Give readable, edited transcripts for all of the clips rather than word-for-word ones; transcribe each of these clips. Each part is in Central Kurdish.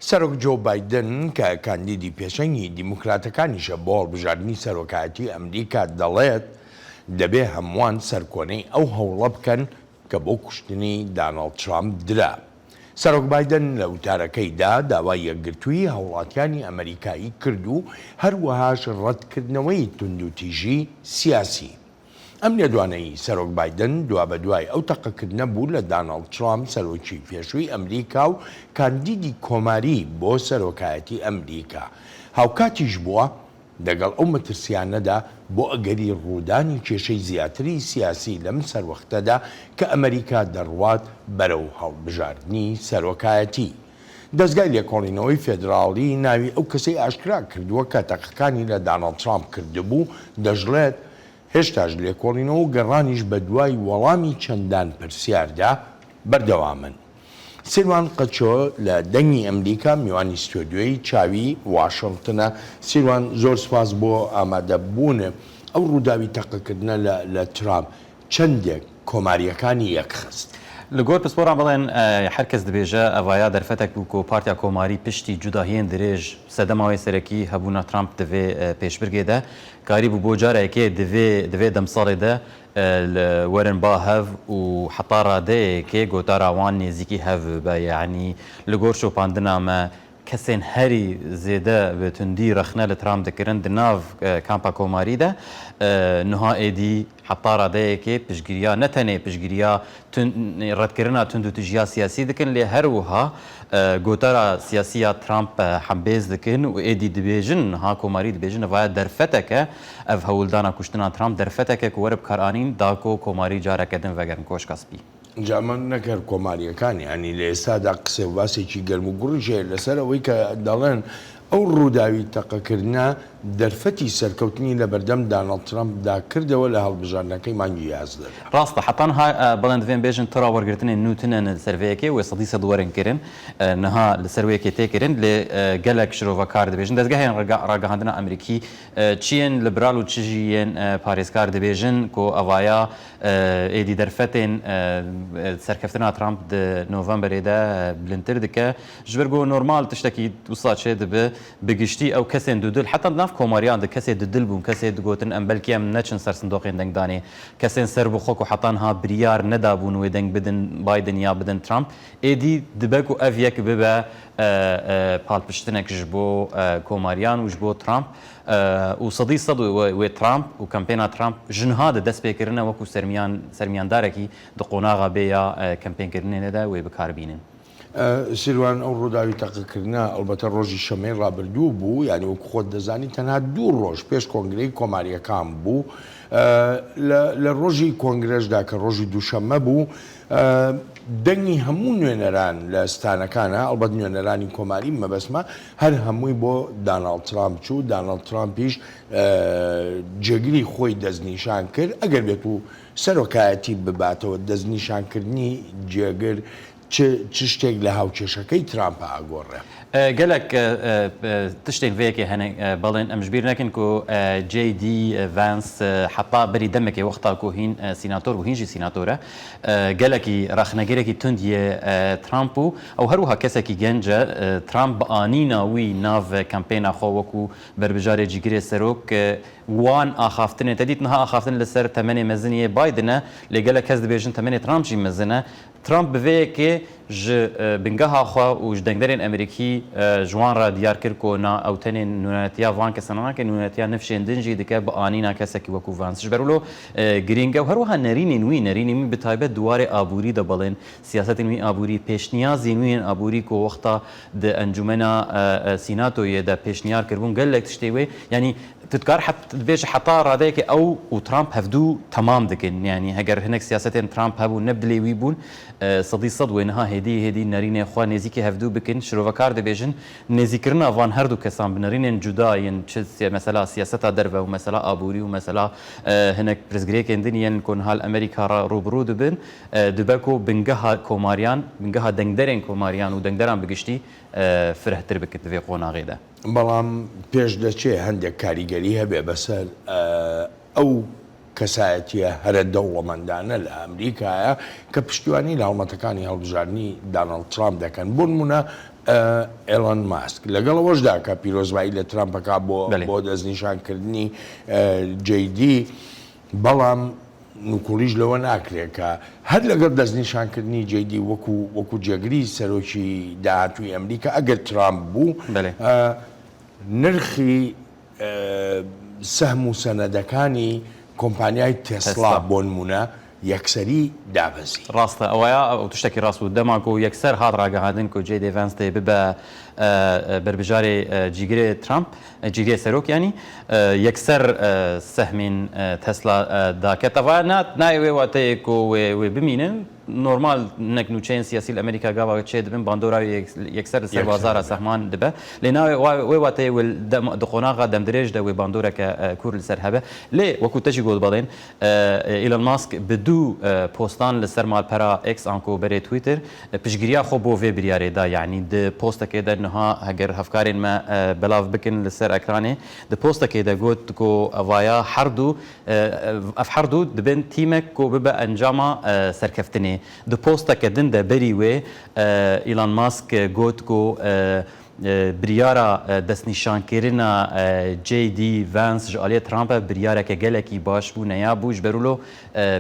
سەرۆک جۆو بایدن کە کاندیدی پێشەنگی دیموکراتەکانیشە بۆ هەڵبژاردنی سەرۆکایەتی ئەمریکا دەڵێت دەبێ هەمووان سەرکۆنەی ئەو هەوڵە بکەن کە بۆ کوشتنی داناڵد ترامپ درا. سەرۆک بایدن لە وتارەکەیدا داوای یەکگرتوویی هاوڵاتیانی ئەمریکایی کرد و هەروەهاش ڕەتکردنەوەی توندوتیژی سیاسی. ئەم لێدوانەی سەرۆک بایدن دوابەدوای ئەو تەقەکردنە بوو لە داناڵد ترامپ سەرۆکی پێشووی ئەمریکا و کاندیدی کۆماری بۆ سەرۆکایەتی ئەمریکا هاوکاتیش بووە دەگەڵ ئەو مەترسیانەدا بۆ ئەگەری ڕوودانی کێشەی زیاتری سیاسی لەم سەروەختەدا کە ئەمریکا دەڕوات بەرەو هەڵبژاردنی سەرۆکایەتی. دەزگای لێکۆڵینەوەی فێدراڵی ناوی ئەو کەسەی ئاشکرا کردووە کە تەقەکانی لە داناڵد ترامپ کردبوو، دەشڵێت، هێشتاش لێکۆڵینەوە و گەڕانیش بەدوای وەڵامی چەندان پرسیاردا بەردەوامن. سیروان قەچۆ لە دەنگی ئەمریکا میوانی ستۆدیۆی چاوی واشنتنە. سیروان زۆر سوپاس بۆ ئامادەبوونت. ئەو ڕووداوی تەقەکردنە لە ترامپ چەندێک کۆمارییەکانی یەکخست؟ لە گۆر پسپۆران بڵێن هەر کەس دبێژە ئەڤایا دەرفەتەک بوو کۆ پارتیا کۆماری پشتی جوداهیێن درێژ سەدەما وێ سەرەکی هەبوونا ترامپ دڤێ پێشبرگێ دە کاری بوو بۆ جارێکێ دڤێ دڤێ دەمساڵێ دە وەرن با هەڤ و حەتا ڕادەیەکێ گۆتارا وان نێزیکی هەڤ ببە یەعنی لە گۆر شۆپاندنا مە کەسێن هەری زێدە بە توندی ڕەخنە لە ترامپ دکرن د ناڤ کامپا کۆماری دە نها ئێدی حەتا ڕادەیەکێ پشتگیریا نە تەنێ پشتگیریا ڕەتکرنا توند و تژیا سیاسی دکن لێ هەر وها گۆتارا سیاسی یا ترامپ حەمبێز دکن و ئێدی دبێژن نها کۆماری دبێژن ڤایە دەرفەتەکە ئەڤ هەولدانا کوشتنا ترامپ دەرفەتەکە کو وەرە بکارئانین داکۆ کۆماری جارەکە دن ڤەگەرن کۆشکا سپی. جا ئەمە نەک هەر کۆمارییەکان، یانی لە ئێستادا قسە و باسێکی گەرم و گوڕیش هەیە لەسەر ئەوەی کە دەڵێن ئەو ڕووداوی تەقەکردنە دەرفەتی سەرکەوتنی لەبەردەم داناڵد ترەمپدا کردەوە لە هەڵبژاردنەکەی مانگی یازدەدا. ڕاستە، حەتا نها بەڵێن دڤێن بێژن تڕا وەرگرتنێ نوو تنەن لە سەر ڤێ یەکێ وێ سەدی سەد وەرن کرن، نها لە سەر وێ یەکێ تێ کرن، لێ گەلەک شرۆڤەکار دبێژن دەزگەهێن ڕاگەهاندنا ئەمریکی چ yên liberal û çi jî yên parêzkar dibêjin ku evaya êdî derfetên serkeftina Trump di Novemberê de bilindtir dike. Ji ber ku normal tiştekî wisa çêdibe bi giştî ew kesên dudil heta di nav komariyan de kesê dudil bûn, kesê digotin em belkî em neçin ser sindoqên dengdanê, kesên serbixwe ku heta niha biryar nedabûn wê deng bidin Biden ya bidin Trump êdî dibe ku ev yek bibe palpiştinek ji bo komariyan û ji bo Trump û 100% wê Trump û kempêna Trump ji niha de dest pê kirine wekû sermiyan sermiyandarekî di qonaxa bê ya kempênkirinê de wê bikar bînin. سیروان ئەو ڕووداوی تەقەکردنە ئەڵبەتە ڕۆژی شەمەی ڕابردوو بوو یانی وەکو خۆت دەزانی تەنها دوو ڕۆژ پێش کۆنگرەی کۆمارییەکان بوو لە ڕۆژی کۆنگرەشدا کە ڕۆژی دووشەممە بوو دەنگی هەموو نوێنەران لە ستانەکانە، ئەڵبەت نوێنەرانی کۆماری مەبەستمە، هەر هەمووی بۆ داناڵد ترامپ چوو، داناڵد ترامپیش جێگری خۆی دەستنیشان کرد، ئەگەر بێت و سەرۆکایەتی بباتەوە، دەستنیشانکردنی جێگر چ چ شتێک لە هاوکێشەکەی ترامپ ئاگۆڕێ؟ گەلەک تشتێن ڤێ یەکێ هەنە بەڵێن ئەم ژبیر نەکن کو جەی دی ڤانس حەتا بەری دەمەکێ وەختا کو هین سیناتۆر بوو هین ژی سیناتۆرە گەلەکی ڕەخنەگرێکی توند یێ ترامپ بوو ئەو هەروەها کەسێکی گەنجە ترامپ بە ئانینا وی ناڤ کەمپێنا خۆ وەکو بەربژارێ جیگرێ سەرۆک وان ئاخافتنێ تە دیت نها ئاخافتن لەسەر تەمەنێ مەزن یێ بایدنە لێ گەلەک کەس دبێژن تەمەنێ ترامپ ژی مەزنە ترامپ bi vê yekê ji bingeha xwe û ji dengderên Amerîkî ji wan re diyar kir ku na ew tenê nûneretiya van kesan nake, nûneretiya nifşên din jî dike bi anîna kesekî wekû Vance. Ji ber wilo girîng e û herwiha nerînên wî, nerînên wî bi taybet di warê aborî de belên siyasetên wî aborî, pêşniyazên wî yên aborî ku wexta di encûmena Sînatoyê de pêşniyar kiribûn gelek tiştê wê yanî Tu dikar dibêje heta radeyekê ew û Trump hevdu temam dikin. Yanî heger hinek siyasetên Trump hebûn ne bi dilê wî bûn, 100% wê niha hêdî hêdî nerînên xwe nêzîkî hevdu bikin. Şirovekar dibêjin nêzîkirina van her du kesan bi nerînên cuda yên çi mesela siyaseta derve û mesela aborî û mesela hinek pirsgirêkên din yên ku niha li Amerîka re rûbirû dibin, dibe ku bingeha komariyan, bingeha dengderên komariyan û dengderan bi giştî firehtir bikin di vê qonaxê de. بەڵام پێش دەچێ هەندێک کاریگەری هەبێ بەسەر ئەو کەسایەتییە هەرە دەوڵەمەندانە لە ئەمریکایە کە پشتیوانی لە هەڵمەتەکانی هەڵبژاردنی داناڵد ترامپ دەکەن. بۆ نموونە ئێلۆن ماسک لەگەڵ ئەوەشدا کە پیرۆزبایی لە ترامپ ئەکا بۆ بۆ دەستنیشانکردنی جەی دی، بەڵام نکوڵیش لەوە ناکرێت کە هەر لەگەڵ دەستنیشانکردنی جەی دی وەکو وەکو جێگری سەرۆکی داهاتووی ئەمریکا ئەگەر ترامپ بوو نرخی سەهم و سەنەدەکانی کۆمپانیای تێسلا بۆنمونە یەکسەری دابەزی. ڕاستە ئەوەیا ئەو تشتەکی ڕاست بوو دەما کو یەکسەر هات ڕاگەهاندن کو جەی دی ڤانس دێ ببە بەربژارێ جیگرێ ترامپ جیگرێ سەرۆک یانی یەکسەر سەهمین تەسلا داکەت ئەڤا نا نایێ وێ واتەیێ کو وێ وێ بمینن نۆرمال نەک نوچەیێن سیاسی لە ئەمریکا گاڤا چێ دبن باندۆرا وێ یەکسەر li ser bazara sehman dibe lê nayê wê wateyê wê di qonaxa demdirêj de wê bandoreke kûr li ser hebe lê wekû te jî got belên Elon Musk bi du postan li ser malpera X anku berê Twitter piştgiriya xwe bo vê biryarê da. Yanî di postekê de niha heger hevkarên me belav bikin li ser ekranê di postekê de got ku vaya her du ev her du dibin tîmek ku bibe encama serkeftinê. Di posteke din de berî wê Elon Musk got ku Biryara destnîşankirina JD Vance ji aliyê Trump e biryareke gelekî baş bû, neya bû ji ber wilo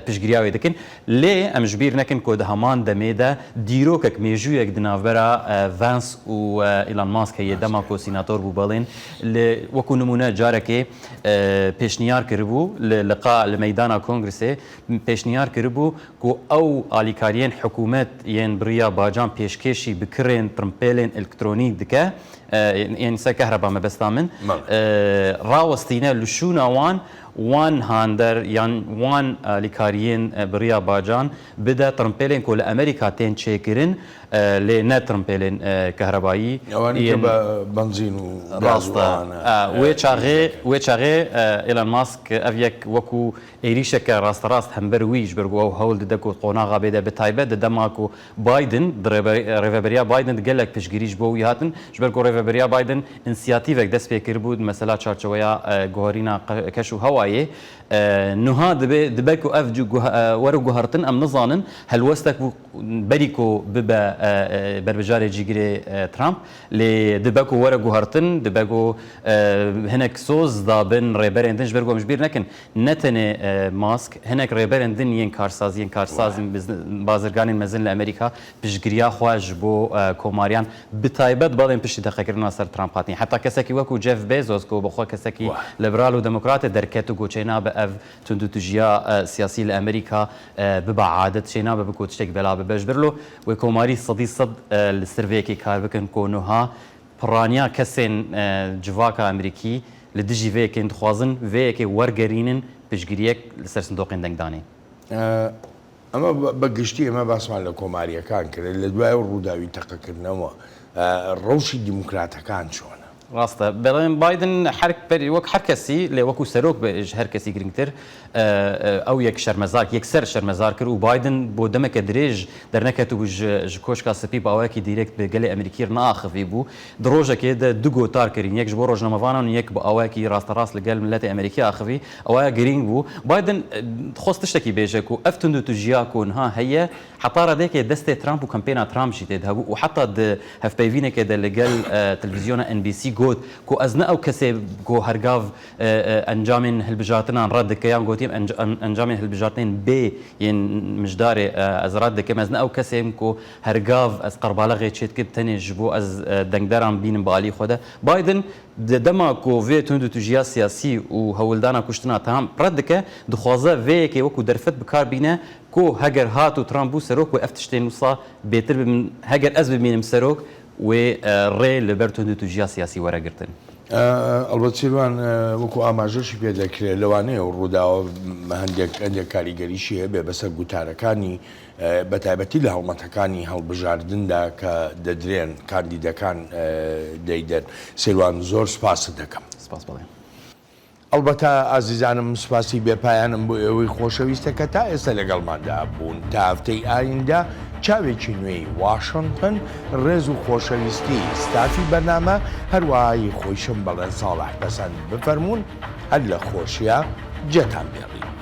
piştgiriya wê dikin. Lê em ji bîr nekin ku di heman demê de dîrokek, mêjûyek di navbera Vance û Elon Musk heye. Dema ku sînator bû Belên li wekû nimûne carekê pêşniyar kiribû li liqa li meydana Kongresê pêşniyar kiribû ku ew alîkariyên hikûmet yên bi riya bacan pêşkêşî bi kirên trimpêlên elktronîk dike, yên ser kehreba mebesta min, rawestîne li şûna wan wan hander yan wan alîkariyên bi riya bacan bide trimpêlên ku li Amerîka tên çêkirin lê ne trimpêlên kehrebayî Ewanî ke bi benzîn û gaz û ewana. Wê çaxê wê çaxê Elon Musk ev yek wekû Êrîşeke rasterast hember wî ji ber ku ew hewl dide ku qonaxa bê de bi taybet di dema ku Biden di rêveberiya Biden de gelek piştgirî ji bo wî hatin ji ber ku rêveberiya Biden însiyatîvek dest pê kiribû di mesela çarçoweya guherîna keş û hewayê. Nuha dibe dibe ku ev were guhertin em nizanin helwestek bû berî ku bibe berbijarê cîgirê Trump lê dibe ku were guhertin dibe ku hinek soz dabin rêberên din ji ber ku em ji bîr nekin Ne tenê Musk, hinek rêberên din yên karsaziyên karsazên bazirganên mezin li Amerîka piştgiriya xwe ji bo komariyan bi taybet balên piştî teqekirina ser Trump hatin. Heta kesekî wekû Jeff Bezos ku bi xwe kesekî liberal û demokrat e derket û got çênabe ev tundûtûjiya siyasî li Amerîka bibe adet, çênabe bi ku tiştek bela bibe. Ji ber lo wê komarî 100% li ser vê yekê kar bikin ku nuha Piraniya kesên civaka Amerîkî li dijî vê yekê dixwazin vê yekê wergerînin piştgiriyek li ser sindoqên dengdanê. Ema bi giştî ême basman li komariyەکان کرد لە دوای ئەو ڕووداوی تەقەکردنەوە ڕەوشی دیموکراتەکان چۆنە؟ ڕاستە بەڵێن بایدن هەر وەک هەر کەسی لێ وەکو سەرۆک بە هەر کەسی گرنگتر ئەو یەک شەرمەزار یەکسەر شەرمەزار کرد و بایدن بۆ دەمەکە درێژ دەرنەکەتبوو ژ کۆشکا سپی بە ئاوایەکی دیرێکت بە گەلێ ئەمریکی نەئاخڤی بوو. د ڕۆژەکێ دە دو گۆتار کرین یەک ژ بۆ ڕۆژنامەڤانان و یەک بە ئاوایەکی ڕاستەڕاست لە گەل ملەتێ ئەمریکی ئاخڤی. ئەوایە گرینگ بوو. بایدن دخواست تشتەکی بێژە کو ئەڤ توندوتوژیا کو نها هەیە حەتا ڕەدێکێ دەستێ ترامپ و کەمپێنا ترامپ ژی تێد هەبوو و حەتا د هەڤپەیڤینێکێ دە لە گەل تلڤیزیۆنا ئێن بی سی گۆت کو ئەز نە ئەو کەسێ کو هەرگاڤ ئەنجامên hilbijartinan red dike yan gotiyem encamên hilbijartinên bê yên mijdarê ez red dikim. Ez ne ew kesê im ku her gav ez qerbalexê çêdikim tenê ji bo ez dengderan bînim bi alî xwe de. Biden di dema ku vê tund û tûjiya siyasî û hewldana kuştina Trump red dike, dixwaze vê yekê wekû derfet bi kar bîne ku heger hat û Trump bû serok wê ev tiştên wisa bêtir bibin, heger ez bimînim serok Wê rê li ber tundûtûjiya siyasî were girtin. ئەڵبەت سیروان وەکو ئاماژەشی پێ دەکرێت لەوانەیە ئەو ڕووداوە هەندێک هەندێک کاریگەریشی هەبێ بەسەر گوتارەکانی بە تایبەتی لە هەڵمەتەکانی هەڵبژاردندا کە دەدرێن کاندیدەکان دەیدەن. سیروان زۆر سپاست دەکەم. سپاس بەڵێ. ئەڵبەتە ئازیزانم سوپاسی بێ پایانم بۆ ئێوەی خۆشەویستە کە تا ئێستا لەگەڵماندا بوون تا هەفتەی ئایندە چاوێکی نوێی واشنتن ڕێز و خۆشەویستی ستافی بەرنامە هەروەها هی خۆیشم بەڵێن ساڵح پەسەند بفەرموون هەر لە خۆشیا جێتان بێڵین.